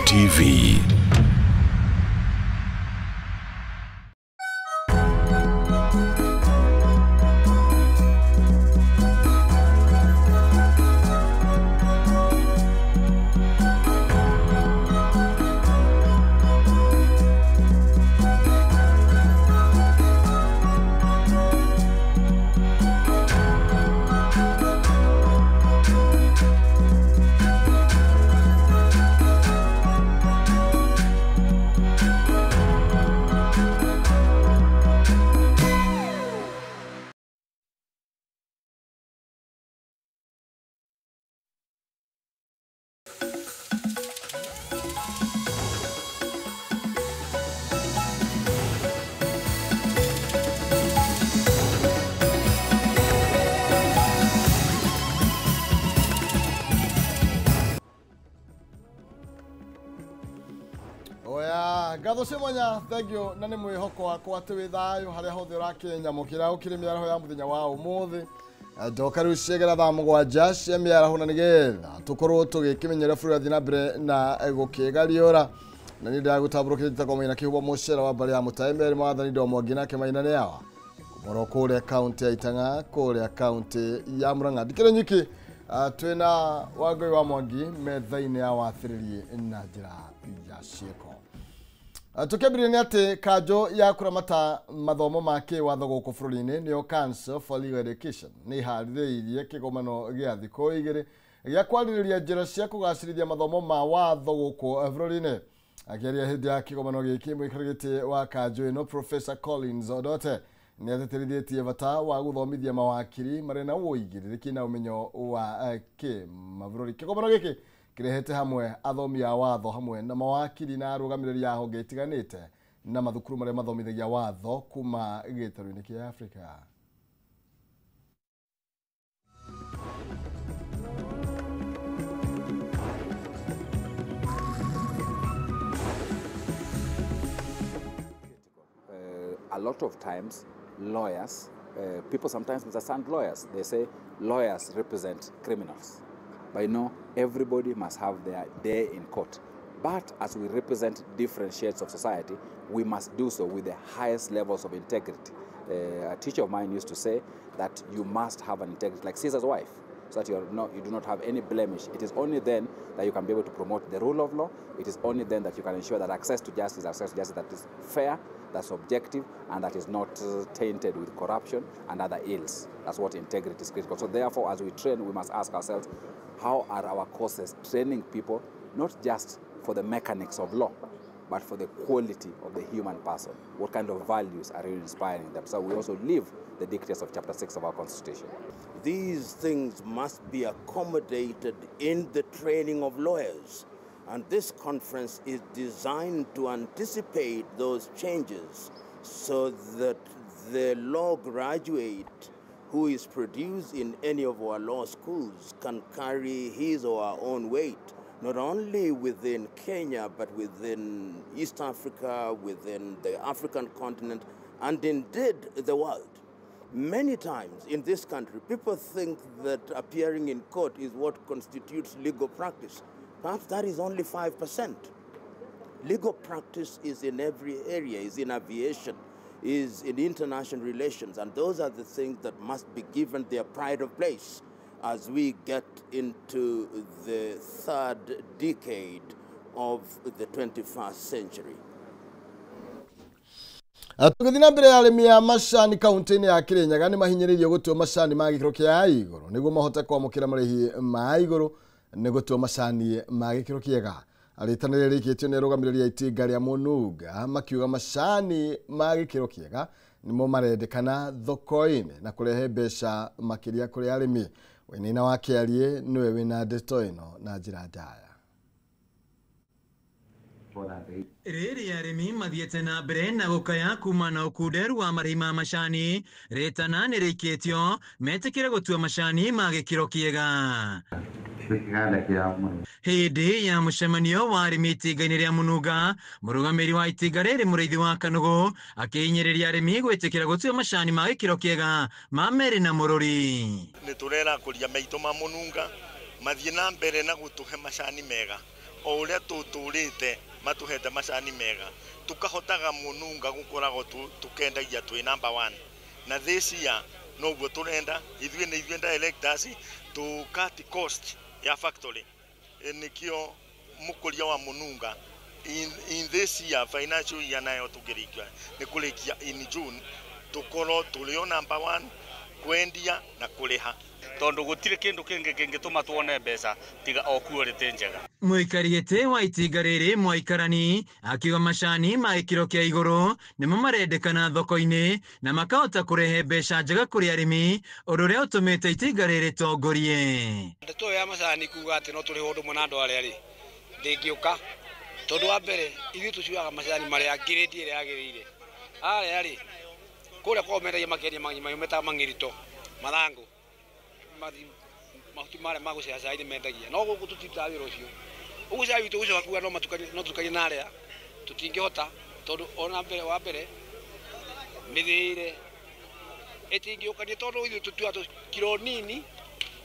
TV. Ngatho cia mwanya thengio na nĩ mwĩhoko wakwa atĩ wĩ thayũ harĩa hothe ũrakĩnyamũkĩra ũkĩrĩ mĩaraho ya mũthenya wa ũmũthĩ. Ndoka rĩu ciegera thaa mũgwanja cia mĩaraho na nĩgetha tũkorwo tũgĩkĩmenyera bũrũri ũrathiĩ na mbere na gũkĩgariũra. Na niĩ ndĩragũtambũrũkĩria njĩtagwo Maina Kĩhumo Mũcera wa mbarĩ ya Mũtae Meri Mwathani Ndo Mwangi nake Maina nĩ awa kumoro kũrĩa kaũntĩ ya Itang'a kũrĩa kaũntĩ ya Murang'a. Ndikĩrĩ nyiki twĩna Wangũi wa Mwangi metha-inĩ ya wathĩrĩrie na njĩra ya ciĩko. Tukiambĩrĩria nĩ atĩ kanjũ ya kũramata mathomo ma kĩwatho gũkũ bũrũri-inĩ nĩyo Council for Legal Education nĩ ĩharĩrĩirie kĩgomano gĩa thikũ igĩrĩ gĩa kwarĩrĩria njĩra cia kũgacĩrithia mathomo ma watho gũkũ bũrũri-inĩ. Akĩaria hĩndĩ ya kĩgomano gĩkĩ mũikarĩri gĩtĩ wa kanjũ ĩno Professor Collins Odote nĩ atĩtĩrithĩtie bata wa gũthomithia mawakiri marĩ na ũigĩrĩrĩki na ũmenyo wa kĩmabũrũri. Kĩgomano gĩkĩ kirehete hamwe athomi a watho hamwe na mawakiri na arũgamĩrĩri a honge itiganĩte na mathukuru marĩa mathomithagia watho kuma gĩtarũ-inĩ kĩa Afrika. A lot of times lawyers, people sometimes misunderstand lawyers. They say lawyers represent criminals. But you know, everybody must have their day in court. But as we represent different shades of society, we must do so with the highest levels of integrity. A teacher of mine used to say that you must have an integrity, like Caesar's wife, so that you do not have any blemish. It is only then that you can be able to promote the rule of law. It is only then that you can ensure that access to justice that is fair, that's objective, and that is not tainted with corruption and other ills. That's what integrity is critical. So therefore, as we train, we must ask ourselves, how are our courses training people, not just for the mechanics of law, but for the quality of the human person? What kind of values are you inspiring them? So we also live the dictates of Chapter 6 of our Constitution. These things must be accommodated in the training of lawyers. And this conference is designed to anticipate those changes so that the law graduate who is produced in any of our law schools can carry his or her own weight, not only within Kenya, but within East Africa, within the African continent, and indeed the world. Many times in this country, people think that appearing in court is what constitutes legal practice. Perhaps that is only 5%. Legal practice is in every area, is in aviation, is in international relations, and those are the things that must be given their pride of place as we get into the third decade of the 21st century. Tũgĩthiĩ na mbere arĩmi a macani kaũntĩ-inĩ ya Kĩrĩnyaga nĩ mahinyĩrĩirio gũtua macani ma gĩkĩro kĩa igũrũ nĩguo mahote kwamũkĩra marĩhi ma igũrũ nĩ gũtua macani ma gĩkĩro kĩega. Rĩtana rĩrĩkĩtio nĩ arũgamĩrĩri a itinga rĩa Mũnunga makiuga macani ma gĩkĩro kĩega nĩmo marendekana thoko-inĩ na kũrehe mbeca makĩria kũrĩ arĩmi. Wainaina wa Kĩarie nĩwe wĩna ndeto ĩno na njĩra ndaya. Rĩrĩa arĩmi mathiĩte na mbere na gũkaya kuma na ũkunderu wa marĩhi ma macani, rĩtana nĩ rĩikĩtio metĩkĩre gũtua macani ma gĩkĩro kĩega. Hĩndĩ ya mũcemanio wa arĩmi itinga-inĩ rĩa Mũnunga, mũrũgamĩrĩri wa itinga rĩrĩ Mũrĩithi wa Kanũgũ akĩhinyĩrĩria arĩmi gwĩtĩkĩra gũtua macani ma gĩkĩro kĩega ma Meri na Mũrũri. Nĩ tũrerakũria maitũ ma Mũnunga mathiĩ na mbere na gũtũhe macani mega O ũrĩa tũtũrĩte matuhete macani mega tukahotaga mũnunga gũkoragwo tukendagia twĩ number 1 na this year noguo tũrenda ithuĩ nĩ ithuĩ directors to cut cost ya factory nikio mũkũria wa mũnunga in this year financial year nayo tũngĩrĩkia nĩ kũrĩkia in June tukorwo tũrĩ o number 1 kwendia na kũrĩha tondu gutire kindu kingi kingituma tuone mbeca tiga o quality njega. Mũikari gĩtĩ wa itinga rĩrĩ Mwaikarani akiuga macani ma gĩkĩro kĩa igũrũ nĩmo marendekana thoko-inĩ na makahota kũrehe mbeca njega kũrĩ arĩmi ũndũ ũrĩa ũtũmĩte itinga rĩrĩ tongorie. Ndeto ĩyo ya macani kuga atĩ no tũrĩhwo ũndũ ũmwe na andũ arĩa rĩ ndĩngĩũka tondũ wa mbere ithuĩ tũcuaga macani marĩa grade ĩrĩa yagĩrĩire arĩa rĩ kũrĩa kwao mendagia makendia metaga mang'irito mathangũ mahuti marĩa ma gũceha cai nĩ mendagia no gũkũ tũtirutaga wĩra ũcio ũguo cai witũ gũcoka kuga no tũtukanie na arĩa tũtingĩhota tondũ ona mbere wa mbere mĩthĩire ĩtingĩũkania tondũ ithuĩ tũtuaga kiro nini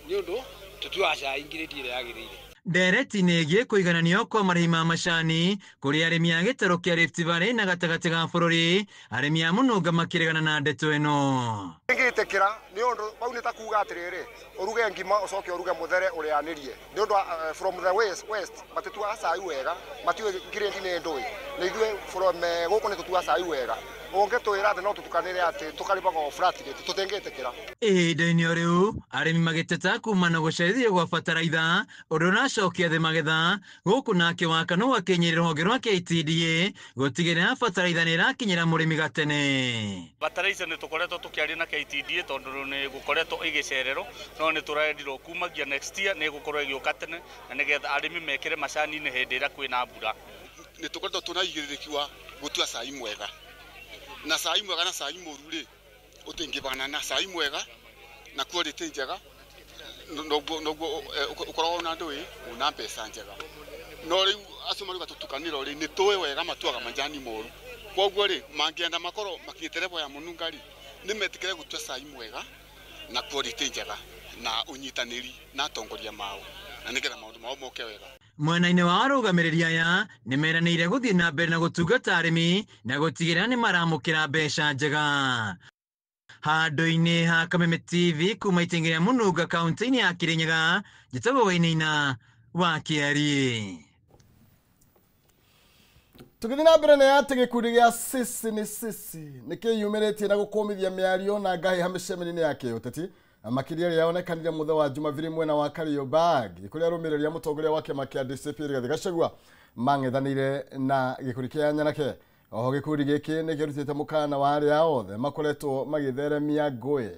nĩ ũndũ tũtuaga cai ngirĩndi ĩrĩa yagĩrĩire. Ndereti-inĩ ĩgiĩ kũigananio kwa marĩhi ma macani kũrĩ arĩmi a gĩtarũ kĩa Rift Valley na gatagatĩ ga bũrũri arĩmi a mũnunga makĩregana na ndeto ĩno. Ngĩtĩkĩra nĩ ũndũ bau nĩ ta kuga atĩrĩrĩ ũruge ngima ũcoke ũruge mũthere ũrĩanĩrie nĩ ũndũ from the west matituaga cai wega matiũĩ grade nĩ ndũĩ na ithuĩ from gũkũ nĩ tũtuaga cai wega ũngĩtwĩra atĩ no tũtukanĩre atĩ tũkarĩmaga o flat rate tũtingĩtĩkĩra. Ihinda-inĩ o rĩu arĩmi magĩteta kumana gũcerithio gwa bataraitha ũndũ ũracokia thĩ magetha gũkũ nake Wakanu akĩnyĩrĩra rũhonge rwa KTDA gũtigĩrĩra bataraitha nĩ ĩrakinyĩra mũrĩmi gatene. Bataraitha nĩ tũkoretwo tũkĩaria na KTDA tondũ nĩ gũkoretwo ĩgĩcererwo no nĩ tũrendirwo kumagia next year nĩ ĩgũkorwo ĩgĩũka tene na nĩgetha arĩmi mekĩre macani-inĩ hĩndĩ ĩrĩa kwĩna mbura. Nĩ tũkoretwo twĩna ũigĩrĩrĩki wa gũtua cai mwega na cai mwega na cai mũru rĩ ũtingĩbana na cai mwega na quality njega noguo ũkoragwo na ndũĩ una mbeca njega no rĩu acio marauga tũtukanĩro rĩ nĩ tũĩ wega matuaga majani moru koguo rĩ mangĩenda makorwo makinyĩte level ya mũnunga rĩ nĩ metĩkĩre gũtua cai mwega na quality njega na ũnyitanĩri na atongoria mao na nĩgetha maũndũ mao moke wega. Mwena-inĩ wa arũgamĩrĩri aya nĩ meranĩire gũthiĩ na mbere na gũtungata arĩmi na gũtigĩrĩra nĩ maramũkĩra mbeca njega. Handũ-inĩ ha Kameme TV kuma itinga rĩa Mũnunga kaunti-inĩ ya Kirinyaga njĩtagwo Wainaina wa Kĩariĩ. Tũgĩthiĩ na mbere nĩ atĩ gĩkundi gĩa Sisi ni Sisi nĩ kĩyumĩrĩtie na gũkũmithia mĩario na ngahĩha mĩcemanio-inĩ ya kĩũteti makĩria rĩrĩa onekanire mũthenya wa Jumapili mwena wa Kariobangi kũrĩa arũmĩrĩri a mũtongoria wa kĩama kĩa DCP Rigathĩ Gachagua mang'ethanĩire na gĩkundi kĩa Nyanake. Oho gĩkundi gĩkĩ nĩ kĩrutĩte mũkana wa arĩa othe makoretwo magĩtheremia ngũĩ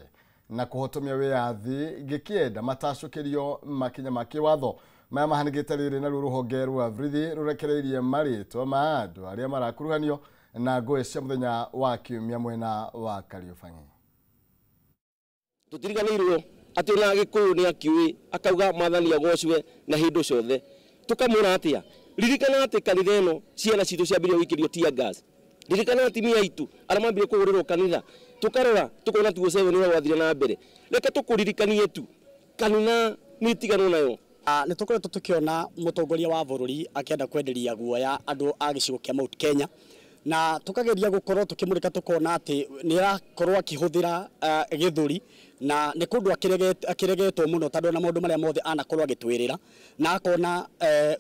na kũhotomia wĩyathi gĩkĩenda matacũkĩrio makinya ma kĩwatho maya mahanĩkĩte rĩrĩ naruo rũhonge rwa Vrithi rũrekereirie marĩtwa ma andũ arĩa marakuruhanio na ngũĩ cia mũthenya wa kiumia mwena wa Kariobangi. Tutiriganĩirwo atĩ ona Gĩkũyũ nĩ akiũĩ akauga mwathani agocwe na hĩndĩ ciothe tukamwĩra atĩa ririkana atĩ kanitha ĩno ciana citũ ciambirie gũikĩrio tear gas ririkana atumia aitũ arĩa mambirie kũgũrĩrwo kanitha tukarora tukona tuo seven ũrĩa gwathire na mbere reke tũkũririkanie tu kanitha nĩ itiganwo nayo. Nĩ tũkoretwo tũkĩona mũtongoria wa bũrũri akĩenda kwenderia guoya andũ a gĩcigo kĩa Mount Kenya na tukageria gukorwo tukimurika tukona ati ni arakorwo akihũthĩra gĩthũri na nĩ kũndũ akĩregetwo mũno tondũ na maũndũ marĩa mothe anakorwo agĩtwĩrĩra na akona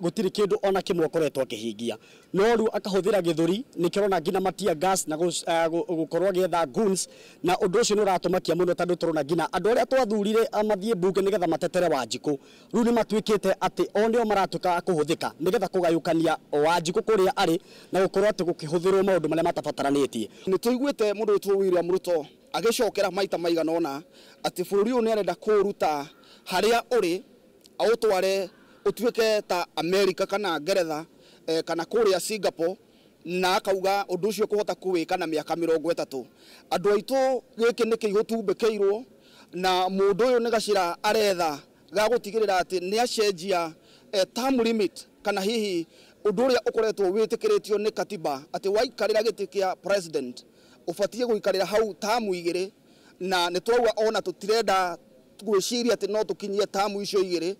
gũtirĩ kĩndũ ona kĩmwe akoretwo akĩhingia no rĩu akahũthĩra gĩthũri nĩkĩrona nginya matia gas na gũkorwo agĩetha goons na ũndũ ũcio nĩ ũratũmakia mũno tondũ tũrona nginya andũ arĩa twathurire mathiĩ mbunge nĩgetha matetere Wanjikũ rĩu nĩ matuĩkĩte atĩ o nĩo maratuĩka a kũhũthĩka nĩgetha kũgayũkania Wanjikũ kũrĩa arĩ na gũkorwo atĩ gũkĩhũthĩrwo maũndũ marĩa matabataranitie. Nĩ tũiguĩte mũndũ wĩtwo William Ruto agĩcokera maita maigana ũna atĩ bũrũri ũyũ nĩ arenda kũũruta harĩa ũrĩ aũtware ũtuĩke ta Amerika kana Ngeretha kana kũrĩa Singapore na akauga ũndũ ũcio kũhota kũwĩka na mĩaka 30. Andũ aitũ gĩkĩ nĩ kĩihũ tumbĩkĩirwo na mũndũ ũyũ nĩ gacĩra aretha ga gũtigĩrĩra atĩ nĩ acenjia term limit kana hihi ũndũ ũrĩa ũkoretwo wĩtĩkĩrĩtio nĩ katiba atĩ waikarĩra gĩtĩ kĩa president ũbatiĩ gũikarĩra hau tamu igĩrĩ na nĩ twauga ona tũtirenda gwĩciria atĩ no tũkinyie tamu icio igĩrĩ.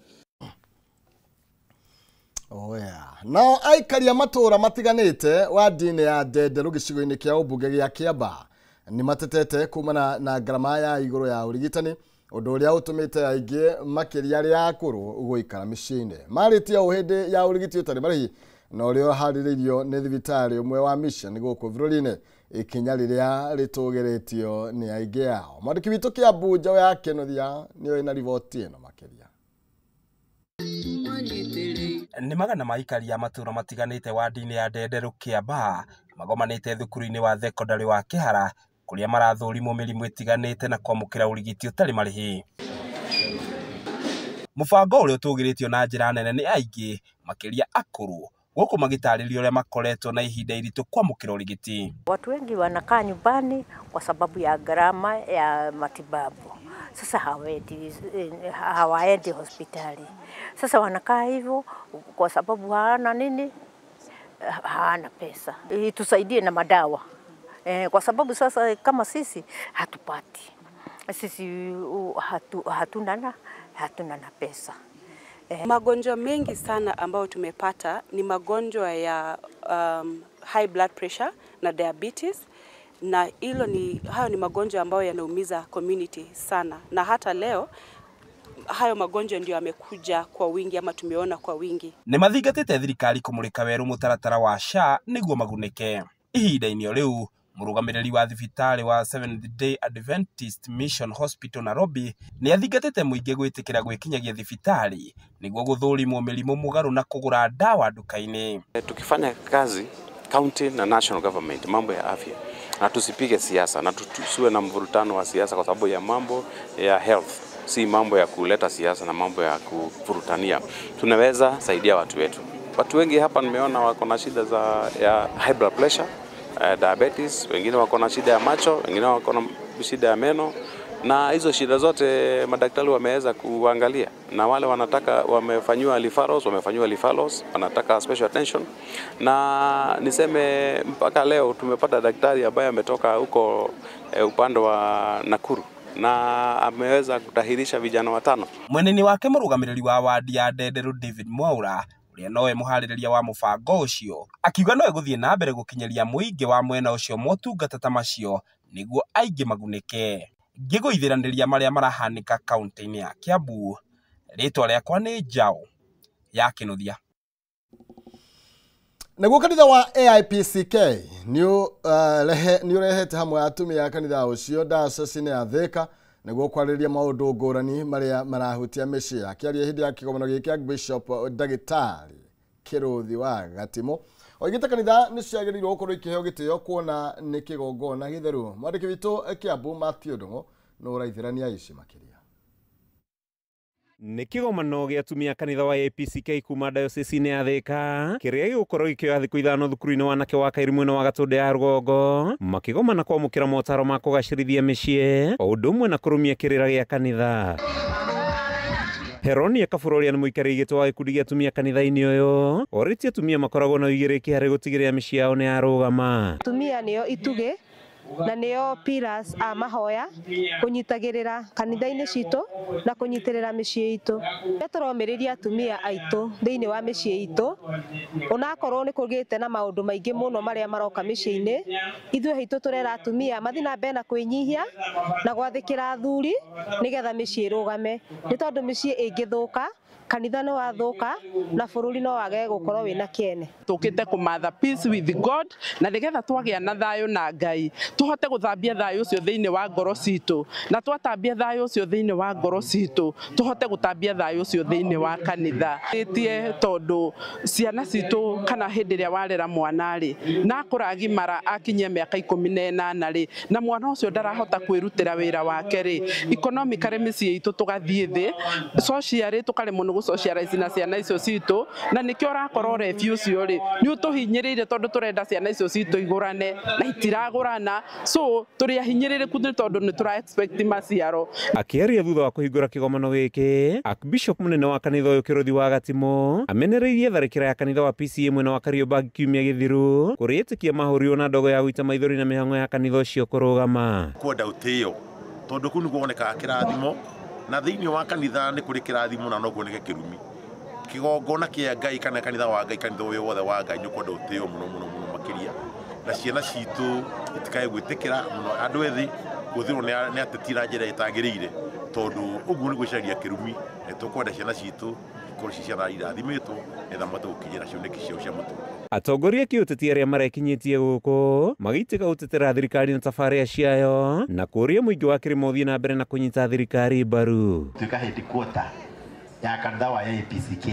Oh yeah. Nao aikari a matũũra matiganĩte wa ndini ya Ndenderũ gĩcigo-inĩ kĩa ũmbunge gĩa Kĩambaa nĩ matetete kumana na ngarama ya igũrũ ya ũrigitani, ũndũ ũrĩa ũtũmĩte aingĩ makĩria arĩa akũrũ gũikara mĩciĩ-inĩ. Marĩtie ũũ hĩndĩ ya ũrigiti ũtarĩ marĩhi na ũrĩa ũharĩrĩirio nĩ thibitarĩ ũmwe wa Mission gũkũ bũrũri-inĩ, ikinya rĩrĩa rĩtũgĩrĩtio nĩ aingĩ ao. Mwandĩki witũ Kĩambu Njaũ ya Kĩnuthia nĩwe na riboti ĩno makĩria. Nĩ magana ma aikari a matũũra matiganĩte wandi-inĩ ya Ndenderũ Kĩambaa magomanĩte thukuru-inĩ wa thekondarĩ wa Kĩhara kũrĩa marathũrimwo mĩrimũ ĩtiganĩte na kwamũkĩra ũrigiti ũtarĩ marĩhi. Mũbango ũrĩa ũtũgĩrĩtio na njĩra nene nĩ aingĩ makĩria akũrũ gũkũ magĩtarĩria ũrĩa makoretwo na ihinda iritũ kwamũkĩra ũrigiti. Watu wengi wanakaa nyumbani kwa sababu ya gharama ya matibabu. Sasa hawaendi hospitali. Sasa wanakaa hivyo kwa sababu hawana nini? Hawana pesa. Itusaidie na madawa. Kwa sababu sasa kama sisi hatupati. Sisi hatuna na pesa. Magonjwa mengi sana ambayo tumepata ni magonjwa ya high blood pressure na diabetes, na hilo ni hayo ni magonjwa ambayo yanaumiza community sana, na hata leo hayo magonjwa ndio yamekuja kwa wingi ama tumeona kwa wingi. Nĩ mathingatĩte thirikari kũmũrĩka werũ mũtaratara wa SHA nĩguo magunĩke. Ihinda-inĩ o rĩu mũrũgamĩrĩri wa thibitarĩ wa Seventh Day Adventist Mission Hospital Nairobi nĩ athingatĩte mũingĩ gwĩtĩkĩra gwĩkinyagia thibitarĩ nĩguo gũthũrimwo mĩrimũ mũgarũ na kũgũra ndawa nduka-inĩ. Tukifanya kazi county na national government mambo ya afya, na tusipige siasa na tusiwe na mvurutano wa siasa kwa sababu ya mambo ya health, si mambo ya kuleta siasa na mambo ya kuvurutania. Tunaweza saidia watu wetu. Watu wengi hapa nimeona wako na shida za ya high blood pressure, diabetes, wengine wako na shida ya macho, wengine wako na shida ya meno, na hizo shida zote madaktari wameweza kuangalia, na wale wanataka wamefanywa referrals, wanataka special attention. Na niseme mpaka leo tumepata daktari ambaye ametoka huko upande wa Nakuru na ameweza kutahirisha vijana 5. Mweneni wake mũrũgamĩrĩri wa wadi ya Ndenderũ David Mwaura ũrĩa nowe mũharĩrĩria wa mũbango ũcio akiuga no ĩgũthiĩ na mbere gũkinyĩria mũingĩ wa mwena ũcio motungata ta macio nĩguo aingĩ magunĩke. Ngĩgũithĩranĩria marĩa marahanĩka kaunti-inĩ ya Kiambu, rĩtwa rĩakwa nĩ Njaũ ya Kĩnuthia. Naguo kanitha wa AIPCK nĩ ũrehete hamwe atumia a kanitha ũcio dayocese-inĩ ya Thika nĩguo kwarĩrĩria maũndũ ngũrani marĩa marahutia mĩciĩ. Akĩaria hĩndĩ ya kĩgomano gĩkĩ Archbishop Ndagĩtarĩ Kĩrũthi wa Gatimũ oigĩte kanitha nĩ ciagĩrĩirwo gũkorwo ikĩheo gĩtĩo kuona nĩ kĩgongona gĩtheru. Mwandĩki witũ Kĩambu Matthew Ndung'u nĩ ũraithĩrania ici makĩria. Nĩ kĩgomano gĩa atumia kanitha wa APCK kuma dayocese-inĩ ya Thika kĩrĩa gĩgũkorwo gĩkĩoya thikũ 5 thukuru-inĩ wa anake wa Kairu mwena wa Gatũndũ ya rũgongo, makĩgomana kwamũkĩra motaro ma kũgacĩrithia mĩciĩ o ũndũ ũmwe na kũrũmia kĩrĩra gĩa kanitha. Heronia Kabura ũrĩa nĩ mũikarĩri gĩtĩ wa gĩkundi gĩa atumia kanitha-inĩ ũyũ orĩtie atumia makoragwo na ũigĩrĩrĩki harĩ gũtigĩrĩra mĩciĩ yao nĩ yarũgama. Atumia nĩo itugĩ na nĩo pillars a mahoya kũnyitagĩrĩra kanitha-inĩ citũ na kũnyitĩrĩra mĩciĩ itũ. Tũromĩrĩria atumia aitũ thĩinĩ wa mĩciĩ itũ, onakorwo nĩ kũgĩte na maũndũ maingĩ mũno marĩa maroka mĩciĩ-inĩ, ithuĩ haitũ tũrera atumia mathiĩ na mbere na kwĩnyihia na gwathĩkĩra athuri nĩgetha mĩciĩ ĩrũgame, nĩ tondũ mĩciĩ ĩngĩthũka kanitha nĩ wathũka na bũrũri no wage gũkorwo wĩna kĩene. Tũkĩte kũmatha peace with God na nĩgetha twagĩa na thayũ na Ngai tũhote gũthambia thayũ ũcio thĩinĩ wa ngoro citũ, na twatambia thayũ ũcio thĩinĩ wa ngoro citũ tũhote gũtambia thayũ ũcio thĩinĩ wa kanitha. Ĩtie tondũ ciana citũ kana hĩndĩ ĩrĩa warera mwana rĩ na akũra agimara akinyia mĩaka 18 rĩ na mwana ũcio ndarahota kwĩrutĩra wĩra wake rĩ, economically mĩciĩ itũ tũgathiĩ thĩ, socially tũkaremwo nĩ gũsocialize na ciana icio citũ, na nĩkĩo ũrakora ũrebi ũcio rĩ nĩ ũtũhinyĩrĩirie tondũ tũrenda ciana icio citũ igũrane na itiragũrana, so tũrĩ ahinyĩrĩrĩku nĩ tondũ nĩ tũra expect maciaro. Akĩaria thutha wa kũhingũra kĩgomano gĩkĩ, Archbishop mũnene wa kanitha ũyũ Kĩrũthi wa Gatimũ amenereirie tharĩkĩra ya kanitha wa PCA mwena wa Kariobangi kiumia gĩthiru kũrĩ etĩkia mahũrirwo na ndogo ya gũita maithori na mĩhang'o ya kanitha ũcio kũrũgama. Kwenda ũtĩo tondũ kũu nĩkuo wonekaga kĩrathimo, na thĩinĩ wa kanitha nĩ kũrĩ kĩrathimo na no kuoneke kĩrumi. Kigongona kia Ngai kana kanitha wa Ngai, kanitha ũyũ wothe wa Ngai nĩ ũkwenda ũtĩo mũno mũno mũno makĩria, na ciana citũ itikae gwĩtĩkĩra mũno andũ ethĩ kũhũthĩrwo nĩ ateti na njĩra ĩtagĩrĩire, tondũ ũguo nĩ gwĩcaria kĩrumi. Na tũkwenda ciana citũ ikorwo ci ciana irathimĩtwo nĩgetha mahote gũkinyĩra cioneki ciao cia mũtũrĩre. Atongoria a kĩũteti arĩa marekinyĩtie gũkũ magĩitĩka gũtetera thirikari na tabarĩra ciayo na kũũria mũingĩ wa kĩrĩma ũthiĩ na mbere na kũnyita thirikari mbaru. Tuĩka headquarter ya kanitha wa APCK,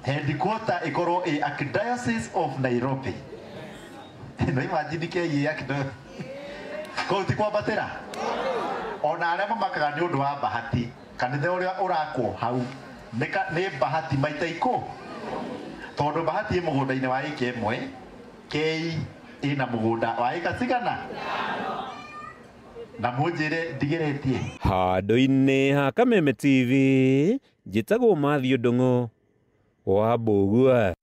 headquarter ĩkorwo ĩ Archdiocese of Nairobi. No imagine ke ĩ Archdiocese kũu ti kwambatĩra, ona arĩa mamakaga nĩ ũndũ wa bahati, kanitha ũrĩa ũrakwo hau nĩ bahati maita ikũ, tondũ bahati ĩ mũgũnda-inĩ wa ĩka ĩmwe, K ĩna mũgũnda wa ĩka cigana, na mũnjĩre ndigeretie. Handũ-inĩ ha Kameme TV, njĩtagwo Matthew Ndung'u wa Mbũgua.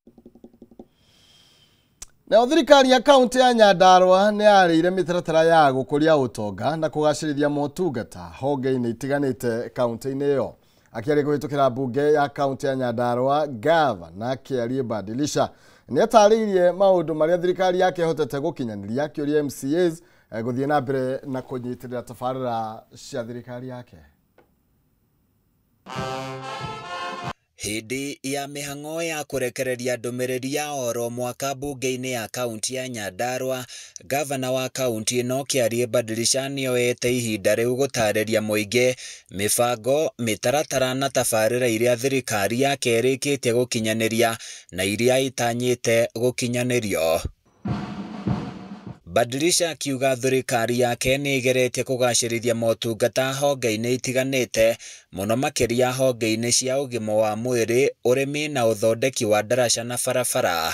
Nayo thirikari ya kaunti ya Nyandarua nĩ yarĩire mĩtaratara ya gũkũria ũtonga na kũgacĩrithia motungata honge-inĩ itiganĩte kaunti-inĩ ĩyo. Akĩaria kũhĩtũkĩra mbunge ya kaunti ya Nyandarua, Gavana Kĩarie Badilisha nĩ atarĩirie maũndũ marĩa thirikari yake ĩhotete gũkinyanĩria, akĩũria MCAs gũthiĩ na mbere na kũnyitĩrĩra tabarĩra cia thirikari yake. Hĩndĩ ya mĩhang'o ya kũrekereria ndũmĩrĩri ya oro mwaka mbunge-inĩ ya kaunti ya Nyandarua, gavana wa kaunti ĩno Kĩarie Badilisha nĩoete ihinda rĩu gũtarĩria mũingĩ mĩbango, mĩtaratara na tabarĩra iria thirikari yake ĩrĩkĩtie gũkinyanĩria na iria ĩtanyĩte gũkinyanĩrio. Badilisha akiuga thirikari yake nĩ ĩgeretie kũgacĩrithia motungata honge-inĩ itiganĩte, mũno makĩria honge-inĩ cia ũgima wa mwĩrĩ, ũrĩmi na ũthondeki wa ndaraca na barabara.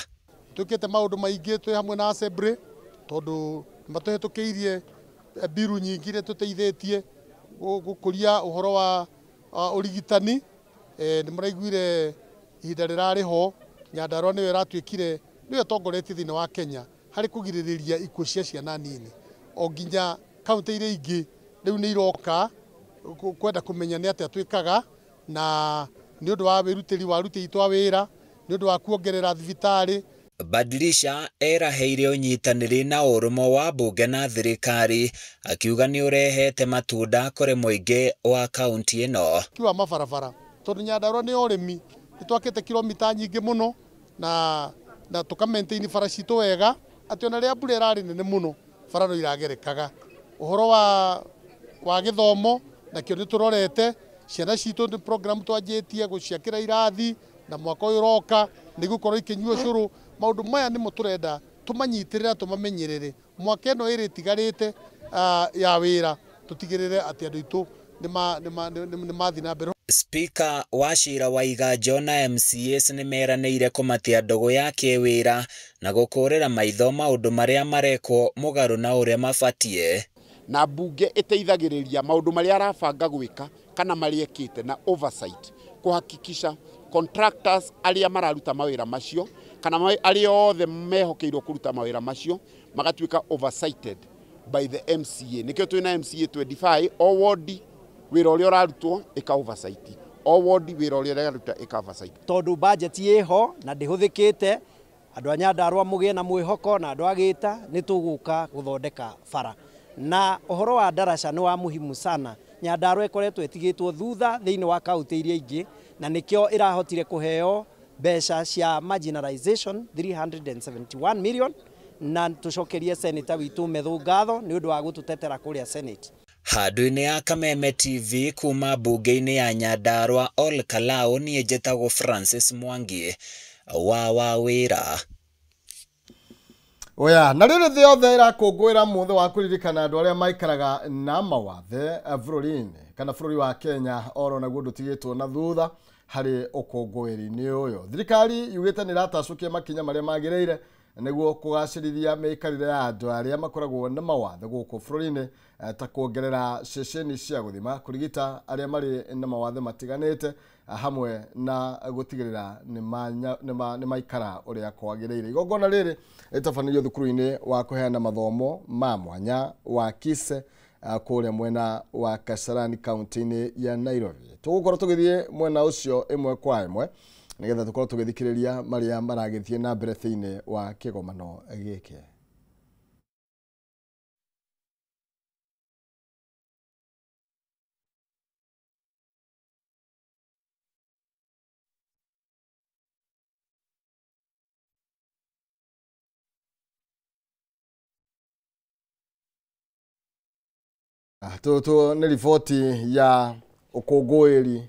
Twĩkĩte maũndũ maingĩ twĩ hamwe na assembly, tondũ matũhetũkĩirie mbiru nyingĩ iria tũteithĩtie gũkũria ũhoro wa ũrigitani. Nĩ mũraiguire ihinda rĩrarĩ ho Nyandarua nĩyo ĩratuĩkire nĩyo ĩtongoretie thĩinĩ wa Kenya harĩ kũgirĩrĩria ikuũ cia ciana nini, o nginya kaunti iria ingĩ rĩu nĩ iroka kwenda kũmenya nĩ atĩa twĩkaga, na nĩ ũndũ wa wĩrutĩri wa aruti aitũ a wĩra, nĩ ũndũ wa kuongerera thibitarĩ. Badilisha eraheire ũnyitanĩri na ũrũmwe wa mbunge na thirikari, akiuga nĩ ũrehete matunda kũrĩ mũingĩ wa kaunti ĩno. Kiwa mabarabara, tondũ Nyandarua nĩ ũrĩmi, nĩ twakĩte kilomita nyingĩ mũno na tũka maintain bara citũ wega, atĩ ona rĩrĩa mbura ĩrarĩ nene mũno bara no iragerekaga. Ũhoro wa gĩthomo nakĩo nĩ tũrorete ciana citũ, nĩ program twanjĩtie gũciakĩra irathi, na mwaka ũyũ ũroka nĩ gũkorwo ikĩnyua cũrũ. Maũndũ maya nĩmo tũrenda tũmanyitĩrĩre, tũmamenyerere mwaka ĩno ĩrĩ ĩtigarĩte ya wĩra, tũtigĩrĩre atĩ andũ aitũ nĩ mathiĩ na mbere. Spika wa cira wa Iganjo na MCAs nĩ meranĩire kũmatia ndũgũ ya kĩwĩra na gũkũrĩra maitho maũndũ marĩa marekwo mũgarũ na ũrĩa mabatiĩ. Na mbunge ĩteithagĩrĩria maũndũ marĩa arabanga gwĩka kana marĩa ekĩte na oversight, kũhakikisha contractors arĩa mararuta mawĩra macio kana arĩa othe mehokeirwo kũruta mawĩra macio magatuĩka oversighted by the MCA. Nĩkĩo twĩna MCA 25 o ward wĩra ũrĩa ũrarutwo ĩka oversight, o ward wĩra ũrĩa ũraruta ĩka oversight. Tondũ budget ĩho na ndĩhũthĩkĩte, andũ a Nyandarua mũgĩe na mwĩhoko na andũ a Gĩta nĩ tũgũka gũthondeka bara. Na ũhoro wa ndaraca nĩ wa muhimu sana. Nyandarua ĩkoretwo ĩtigĩtwo thutha thĩinĩ wa kaunti iria ingĩ, na nĩkĩo ĩrahotire kũheo mbeca cia marginalization 371 million, na tũcokerie senator witũ Methu ngatho nĩ ũndũ wa gũtũtetera kũrĩa Senate. Handũ-inĩ ya Kameme TV kuma mbunge-inĩ ya Nyandarua Ol Kalou, niĩ njĩtagwo Francis Mwangi wa wĩra. Oya, na rĩrĩ thĩ yothe ĩrakũngũĩra mũthĩ wa kũririkana andũ arĩa maikaraga na mawathe bũrũri-inĩ kana bũrũri wa Kenya oro naguo ndũtigĩtwo na thutha harĩ ũkũngũĩri-inĩ ũyũ. Thirikari yugĩte nĩ ĩratacũkia makinya marĩa magĩrĩire nĩguo kũgacĩrithia mĩikarĩre ya andũ arĩa makoragwo na mawathe gũkũ bũrũri-inĩ, ta kuongerera ceceni cia gũthima kũrigita arĩa marĩ na mawathe matiganĩte, hamwe na gũtigĩrĩra nĩ maikara ũrĩa kwagĩrĩire. Igongona rĩrĩ rĩtabanĩrio thukuru-inĩ wa kũheana mathomo ma mwanya wa Kise kũrĩa mwena wa Kasarani kaunti-inĩ ya Nairobi. Tũgũkorwo tũgĩthiĩ mwena ũcio ĩmwe kwa ĩmwe nĩgetha tũkorwo tũgĩthikĩrĩria marĩa maragĩthiĩ na mbere thĩinĩ wa kĩgomano gĩkĩ. Tũtũ nĩ riboti ya ũkũngũĩri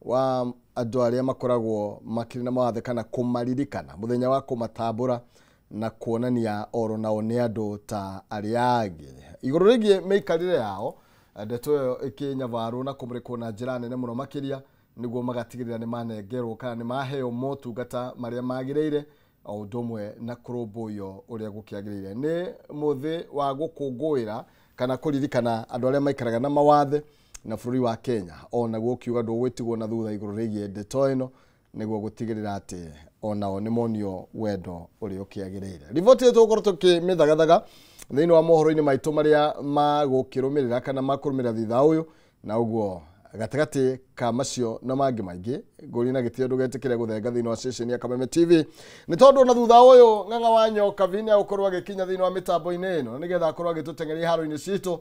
wa andũ arĩa makoragwo makĩrĩ na mawathe kana kũmaririkana mũthenya wa kũmatambũra na kuonania oro nao nĩ andũ ta arĩa angĩ. Igũrũ rĩgiĩ mĩikarĩre yao, ndeto ĩyo ĩkĩnyabarwo na kũmũrĩkwo na njĩra nene mũno makĩria nĩguo magatigĩrĩra nĩ manengerwo kana nĩ maheo motungata marĩa magĩrĩire o ũndũ ũmwe na kũrũmbũiyo ũrĩa gũkĩagĩrĩire. Nĩ mũthĩ wa gũkũngũĩra kana kũririkana andũ arĩa maikaraga na mawathe na bũrũri wa Kenya onaguo ũkiuga ndũgwĩtigwo na thutha igũrũ rĩgiĩ ndeto ĩno nĩguo gũtigĩrĩra atĩ onao nĩ monio wendo ũrĩa ũkĩagĩrĩire. Riboti ĩyo tũgũkorwo tũkĩmĩthagathaga thĩinĩ wa mohoro-inĩ maitũ marĩa magũkĩrũmĩrĩra kana makũrũmĩrĩra thutha ũyũ, na ũguo gatagatĩ ka macio na mangĩ maingĩ ngũri na gĩtĩo ndũgetĩkĩre gũthenga thĩinĩ wa ceceni ya Kameme TV nĩ tondũ na thutha ũyũ Ng'ang'a wa Nyoka nĩ agũkorwo agĩkinya thĩinĩ wa mĩtambo-inĩ ĩno nĩgetha akorwo agĩtũteng'eria iharo-inĩ citũ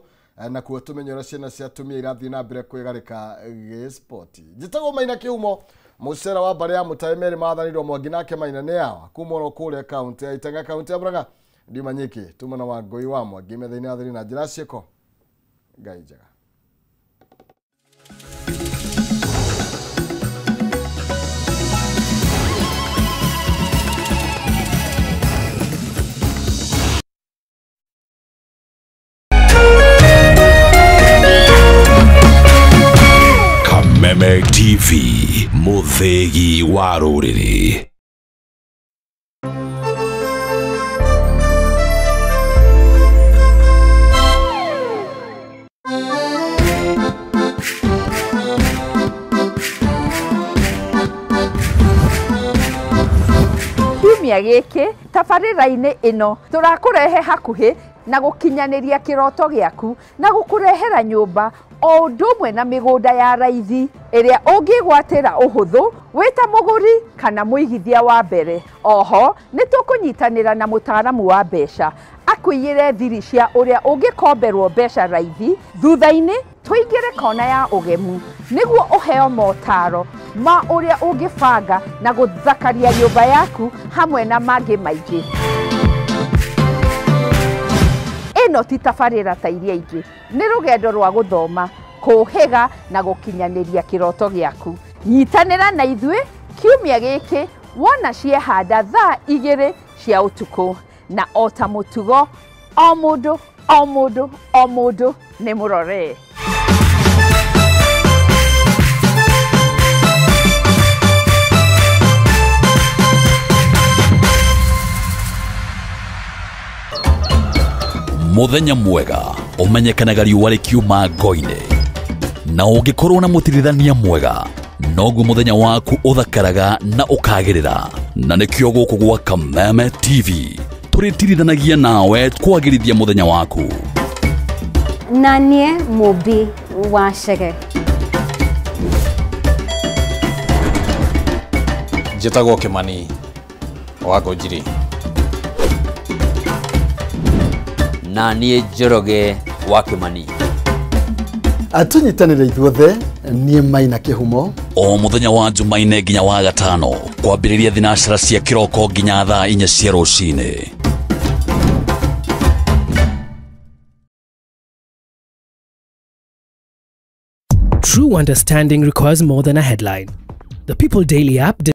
na kuo tũmenye ũrĩa ciana cia atumia irathiĩ na mbere kwĩgarĩka gĩspoti. Njĩtagwo Maina Kĩhumo, mũcera wa mbarĩ ya Mũtaĩ merĩ mathanirwo Mwangi nake Maina nĩ awa kuma oro kũrĩa kaunti ya Itenga kaunti ya Murang'a. Ndiuma nyiki tuma na Wangũi wa Mwangi metha-inĩ ya thiri na njĩra ciĩko. Ngai njega. Kameme TV, mũthĩgi wa rũrĩrĩ. Kiumia gĩkĩ tabarĩra-inĩ ĩno tũrakũrehe hakuhĩ na gũkinyanĩria kĩroto gĩaku na gũkũrehera nyũmba o ũndũ ũmwe na mĩgũnda ya raithi ĩrĩa ũngĩgwatĩra ũhũthũ wĩ ta mũgũri kana mũigithia wa mbere. Oho nĩ tũkũnyitanĩra na mũtaaramu wa mbeca akũiyĩre thiri cia ũrĩa ũngĩkomberwo mbeca raithi. Thutha-inĩ tũingĩre kona ya ũgemu nĩguo ũheo motaro ma ũrĩa ũngĩbanga na gũthakaria nyũmba yaku hamwe na mangĩ maingĩ. Ĩno ti tabarĩra ta iria ingĩ, nĩ rũgendo rwa gũthoma, kũhĩga na gũkinyanĩria kĩroto gĩaku. Nyitanĩra na ithuĩ kiumia gĩkĩ wona ciehanda thaa 2 cia ũtukũ, na o ta mũtugo o mũndũ o mũndũ o mũndũ nĩ mũrore. Mũthenya mwega ũmenyekanaga riũa rĩkiuma ngo-inĩ, na ũngĩkorwo na mũtirithania mwega noguo mũthenya waku ũthakaraga na ũkagĩrĩra. Na nĩkĩo gũkũ gwa Kameme TV tũrĩtirithanagia nawe kwagĩrithia mũthenya waku. Na niĩ Mũmbi wa Chege. Njĩtagwo Kĩmani wa Ngũnjiri. Na niĩ Njoroge wa Kĩmani. Atũnyitanĩre ithuothe niĩ Maina Kĩhumo o mũthenya wa Jumaine nginya wa gatano kwambĩrĩria thinacara cia kĩroko nginya thaa 4 cia rũcinĩ. True understanding requires more than a headline. The People Daily app